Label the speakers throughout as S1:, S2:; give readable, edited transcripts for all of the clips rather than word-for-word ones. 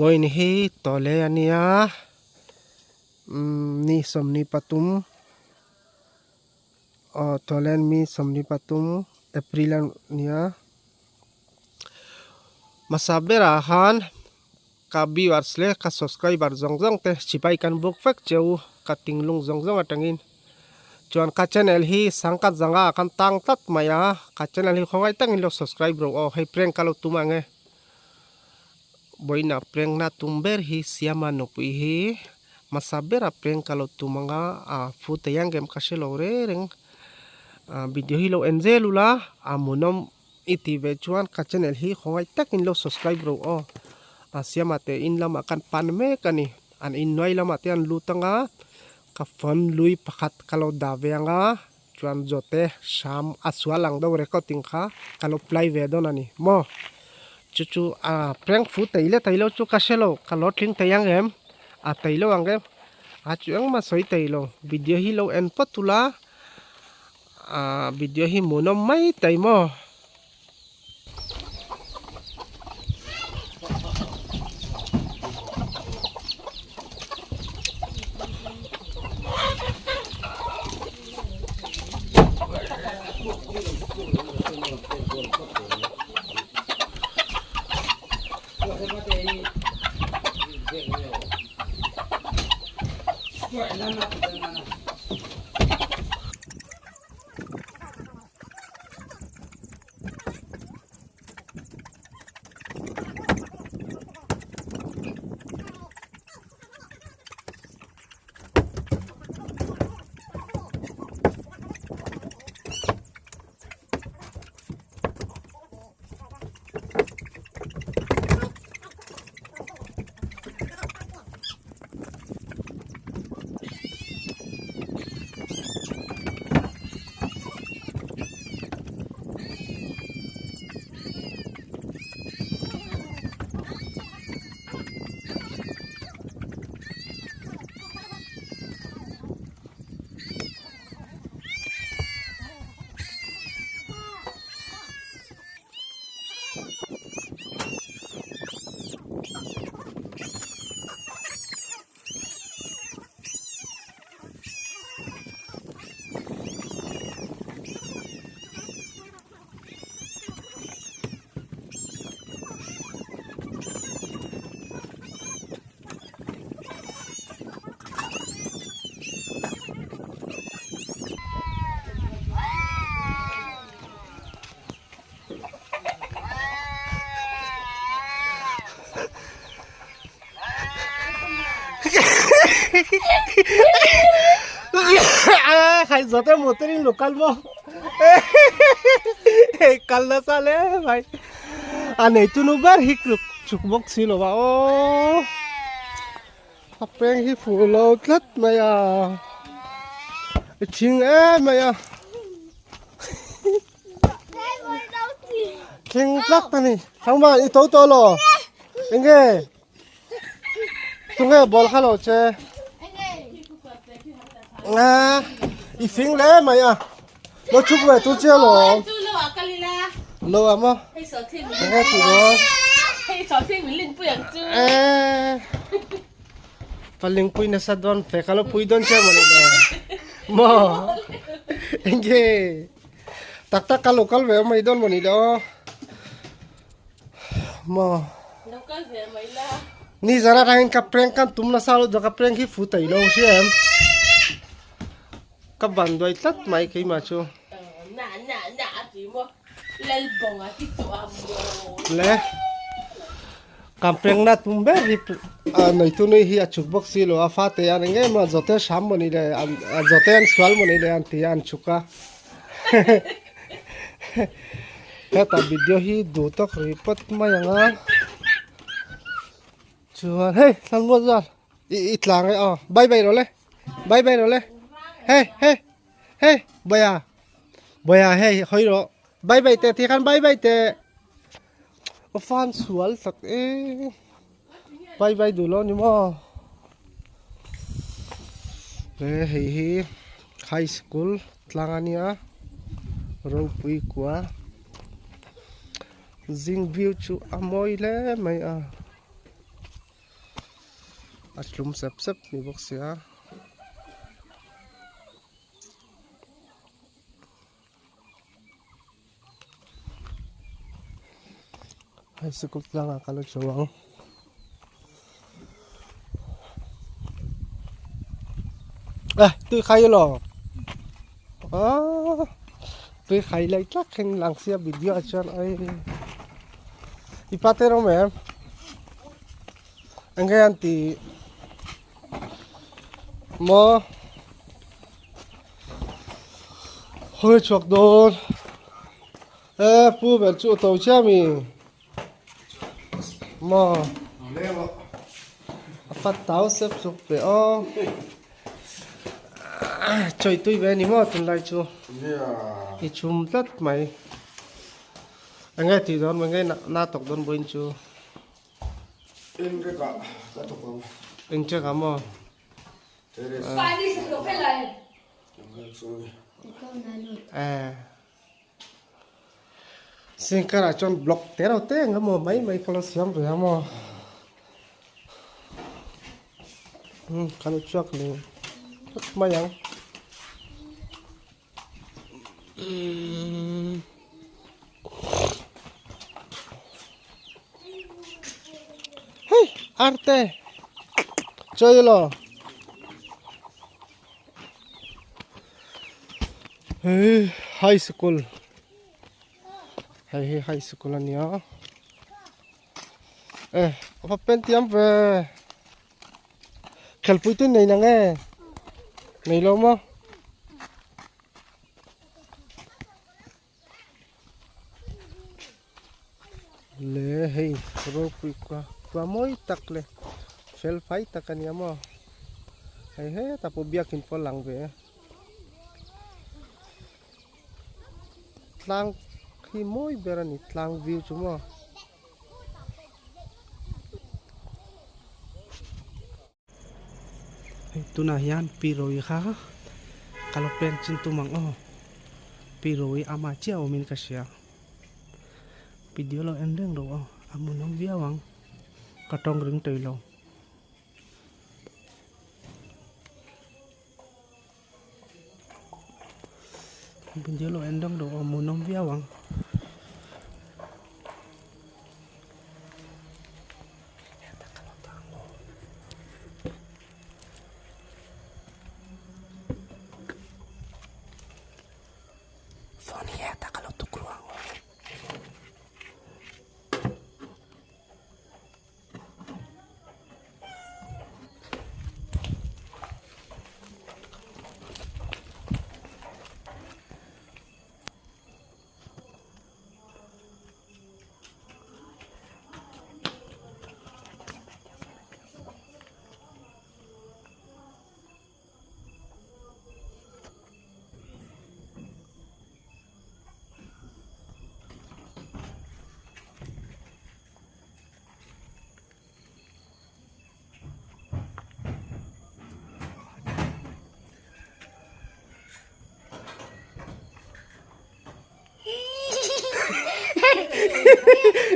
S1: Vawiin hi tawle a nia umm ni sawmni pathum aw tawle mi sawmni pathum April a nia hmasa berah khan ka viewers leh ka subscriber zawng zawng te sipai kan buk vek cheu ka tinglung zawng zawng atangin. Chuan ka channel hi sangkat zanga ah khan tang tlat mai a, ka channel hi khawngaih takin lo subscribe rawh aw, hei prank ka lo tum ang e. Vawiinah prank na tum ber hi Siama nupui hi hmasa bera prank ka lo tum ang a, a fu thei ang em ka hre lo reng reng. Video hi lo en zel ula, a hmuhnawm i tih ve chuan ka channel hi khawngaih takin lo subscribe rawh aw. Siama te in lamah khan pan mek a ni, an innuai lamah te an lut ang a. Ka phone lui pakhat ka lo dah ve ang a, chuan Zawte hram a sual ang deuh recording kha ka lo play ve dawn a ni maw? Chu chu a prank fu tei le tei lo chu ka hre lo, ka lo tling thei ang em? A tei lo ang em? A chu engmah sawi thei lo, video hi lo en phawt ula, a video hi hmuhnawm mai thei maw? Khai zawte motor in local maw kal nasa le mai a neitu nu ber hi chuk bawk si lo va aw a peng hi fuh lo tlat mai a i thing em mai a thing tlat a ni thangma i to tawh lo enge Tunge ball kha lo che. Nga i fing le mai a. Lo chuk ve tu che lo. Lo a mo. Nge tu lo. Eh. Paling pui na sa don fe ka lo pui don che mo ni le. Mo. Enge. Tak tak ka lo kal ve mai don mo ni le o. Maw ni zan atangin ka prank kan tum nasa lo ka prank hi fu tai lo si em ka ban duai tlat mai keimah chu le kan prank na tum ber hi neitu nui hi a chuk bawk si lo a fa te an eng em a zawte hram maw ni le zawte an sual maw ni le an ti a an chuk a. Heta video hi duh tawk rih pawt mai ang a chuan hei thlanmual zal i i tlang e aw bye bye rawh le bye bye rawh le hei hei hei bawia bawia hei hawi rawh bye bye teh ti khan bye bye teh aw fan sual tak e bye bye duh lo ni maw he hei hi high school tlang a nia ropui kua zing view chu a mawi hle mai a. A tlum sep sep ni bawk sia. Hei sikul tlangah ka la chho ang. Eh tui khai elaw ah tui khai lai tlak khin lang sia video ah chuan ai i pa te rawng em eng nge an ti maw hawi chhuak dawn eh pu ber chu a to chiah ami. Maw a fat tau sep suk ve aw chawi tui ve a ni maw tunlai chu i chhum tlat mai eng nge tih dawn eng nge na tawk dawn vawiin chu eng check ah maw. Singkar ah chuan block te reuh te ang emaw mai mai ka lo siam ve ang maw umm ka lo chhuak leh phawt mai ang umm hei arte chawi elaw. Hei high school hei hi high school a nia e a va pen tiam ve khelpui te nei nang e nei lo maw. Le hei ropui kua kua mawi tak leh fel fai tak a nia maw hei hetah pawh biakin pawh a lang ve tlang hi mawi ber a ni tlang view chu maw. Hei tunah hian pi Roi kha ka lo peng chin tum ang aw pi Roi amah chiah awmin ka hria video lo en reng rawh aw a hmuhnawm viau ang ka tawng ring tawih lo. Video lo en reng rawh aw a hmuhnawm viau ang. Phone hi hetah ka lo tuk ruang aw.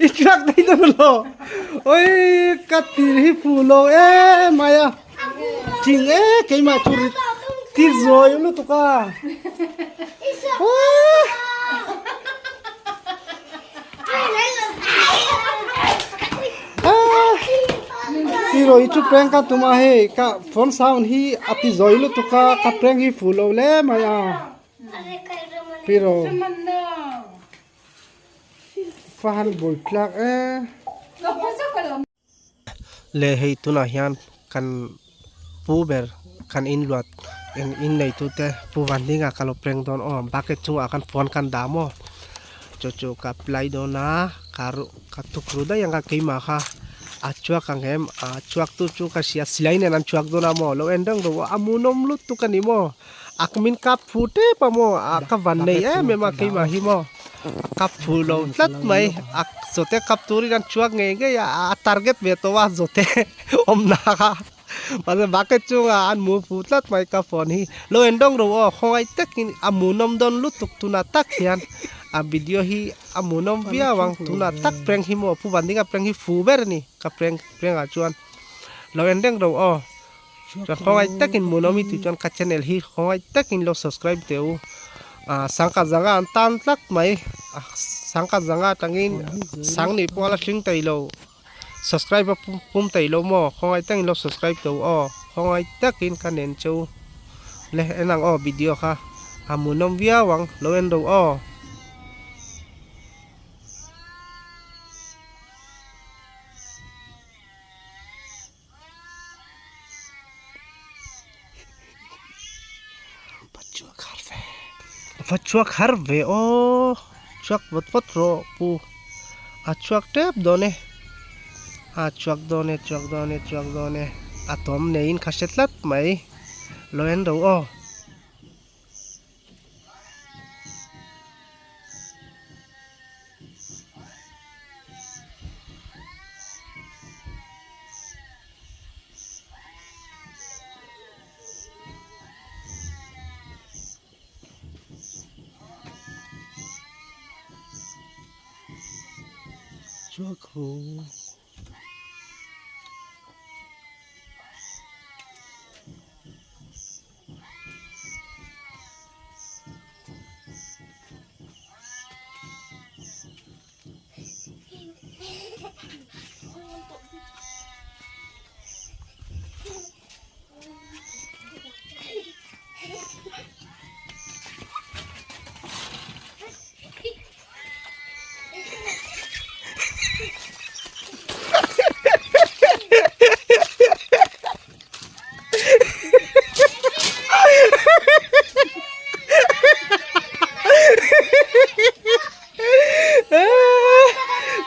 S1: I truck dei dawn lo oi ka tir hi fu lo em mai a ching e keimah chu ri ti zawi lutuk a Tirawi chu prank ka tum a hei ka phone sound hi a ti zawi lutuk a ka prank hi fu lo hle mai a. Tiraw fahan bul tlak e. Le hei tunah hian kan pu ber kan inluat eng in neitu te pu Vanhlinga ka lo prank dawn aw bucket chungah khan phone kan dah maw chu chu ka apply dawn a ka ka tukru daih ang a keimah kha a chhuak ang em a chhuak tu chu ka hria silai nen an chhuak dawn a maw lo en reng rawh a hmuhnawm lutuk a ni maw. A min kap fu tep a maw a ka van nei em em a keimah hi maw a kap fu lo tlat mai a zawte kap turin an chuak ngei ngei a a target ve tawh a zawte awmna kha mahse bucket chungah an mu fu tlat mai ka phone hi lo en dawng rawh aw khawngaih takin a hmuhnawm dawn lutuk tunah tak hian a video hi a hmuhnawm viau ang tunah tak prank hi maw pu Vandinga prank hi fu ber a ni ka prank prank ah chuan. Lo en reng ro aw. Chuan khawngaih takin Munomi tih chuan ka channel hi khawngaih takin lo subscribe teh u. Ah sangkhat zanga an tan tlat mai. Sangkhat zanga atangin sang nih pawh a la tling thei lo. Subscribe a pum thei lo maw? Khawngaih takin lo subscribe teh u aw. Khawngaih takin ka nen che u. Le en ang aw video kha a hmuhnawm viau ang lo en ro aw. Va chhuak har ve aw chhuak vat vat rawh pu a chhuak tep dawn e a chhuak dawn e chhuak dawn e chhuak dawn e a tawm neiin kha hre tlat mai lo en ro aw. Chuak ru.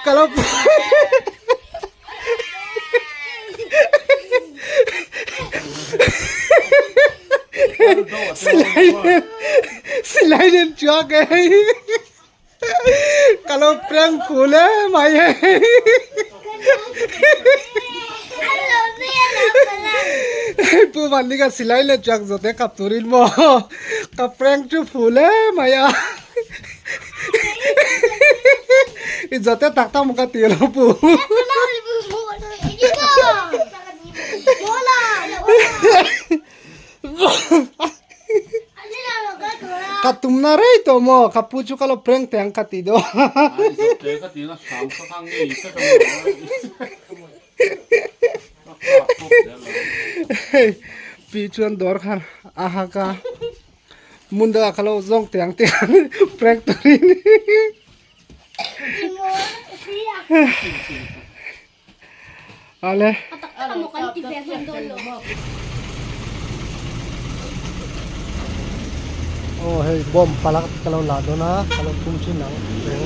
S1: Kalau silai nen chuak e Ka lo prank ful e mai hei. Pu Vanlika silai leh chuak zawte kap turin maw ka prank chu ful e mai a. I zawte tak tak maw ka ti lo pu. Ka tumna rei tawh maw ka pu chu ka lo prank teh ang ka ti dawn. Hei pi chuan dawr khan a hak a hmun dangah ka lo zawng teh ang tih prank turin. Ale. Aw hei bomb palak ka lo la dawn a ka lo tum thin ang reng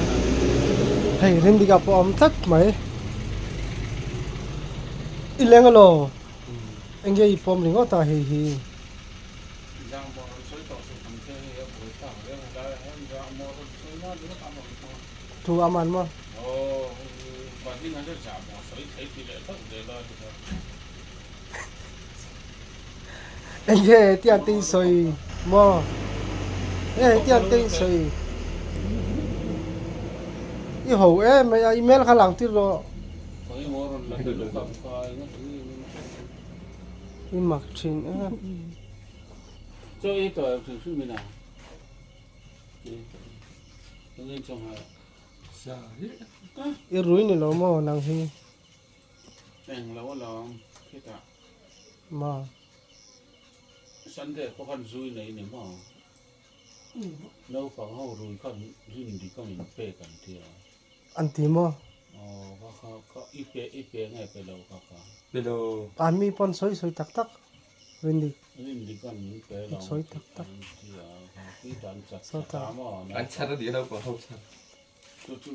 S1: hei rindika pawh a awm tlat mai i leng elaw enge i pawm ringawt a hei hi. Thu a man maw? Enge hetiang te i sawi maw? Enge hetiang te i sawi? I ho em mai a, i hmel kha lang tir rawh. I mak thin em. I rui ni lo maw nang hi?
S2: Eng lo alawm khitah.
S1: Ma.
S2: Sunday pawh khan zui nei ni maw? Naupang ho rui khan rin dik a min pek an ti a.
S1: An ti maw?
S2: Aw ka kha ka i pe i pe nge pe lo ka kha.
S3: Pe lo.
S1: An mi pawn sawi sawi tak tak rin dik.
S2: Rin dik an min pe lo.
S1: Sawi tak tak.
S2: An ti a ka khi tan chat chat a maw.
S3: An chhar a ni a naupang ho chhar.
S2: Chu chu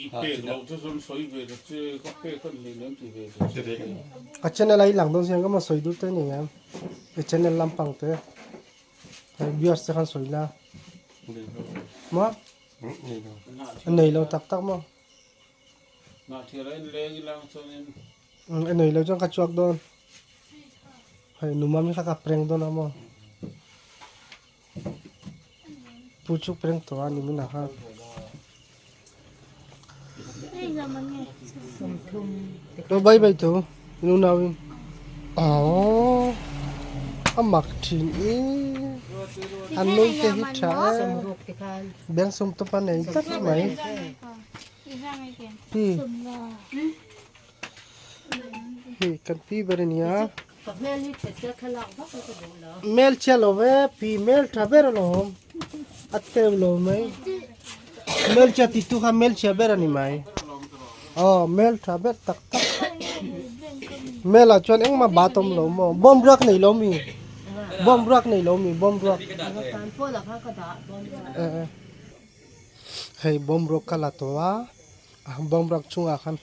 S2: i pek loh chu chuan sawi ve ta che ka pek a ni nen ti ve ta che.
S1: Ka channel a i lang dawn sia ka maw sawi duh te ni em i channel lampang te hei viewers te khan sawi la maw a nei lo tak tak maw a nei lo chuan ka chhuak dawn hei numam hi kha ka prank dawn a maw. Pu chu prank tawh a ni min a khan. To bai bai tu inu nauin. Aww a mak thin i an nui te hi tha e beng sum te pawh a nei tlat mai hi hei kan pi ber a nia hmel chhia lo ve pi hmel tha ber alawm a teu lo mai hmel chhia ti tu kha hmel chhia ber a ni mai aw hmel tha ber tak tak hmel ah chuan engmah bat awm lo maw bawm ruak nei lo mi bawm ruak nei lo mi bawm ruak hei bawm ruak ka la tawh a bawm ruak chungah khan.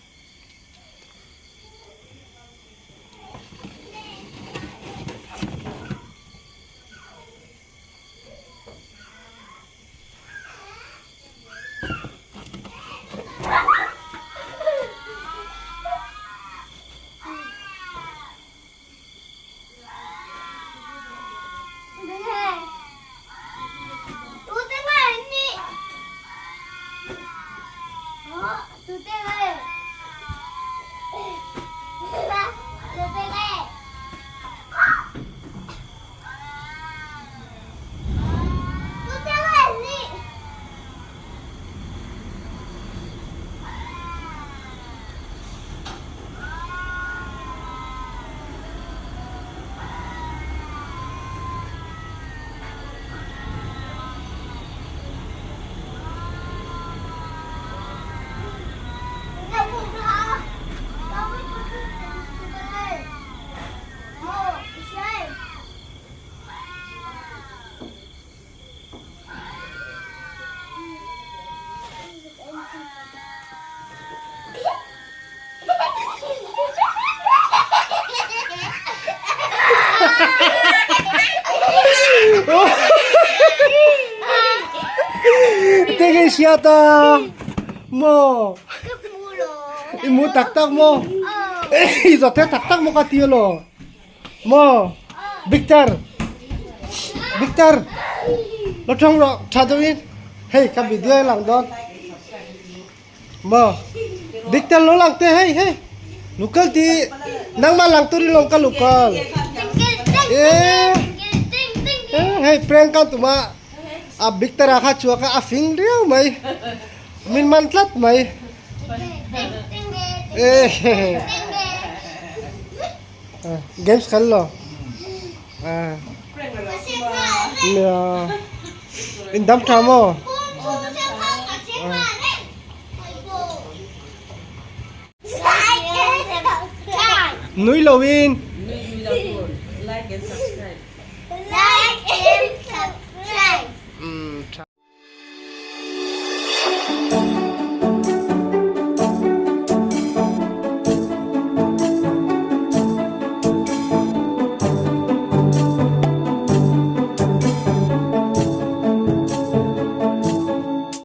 S1: Tenge hria ta maw i mu tak tak maw i zawt the tak tak maw ka ti elaw maw Victor Victor lo thawng rawh tha deuhin hei ka video a lang dawn maw Victor lo lang teh hei hei local tih nangmah lang turin lawng ka local eh hei prank kan tuma a Victor a kha chhuak a a fing riau mai min man tlat mai eh games khan lo nia in dam tha maw nui lo in.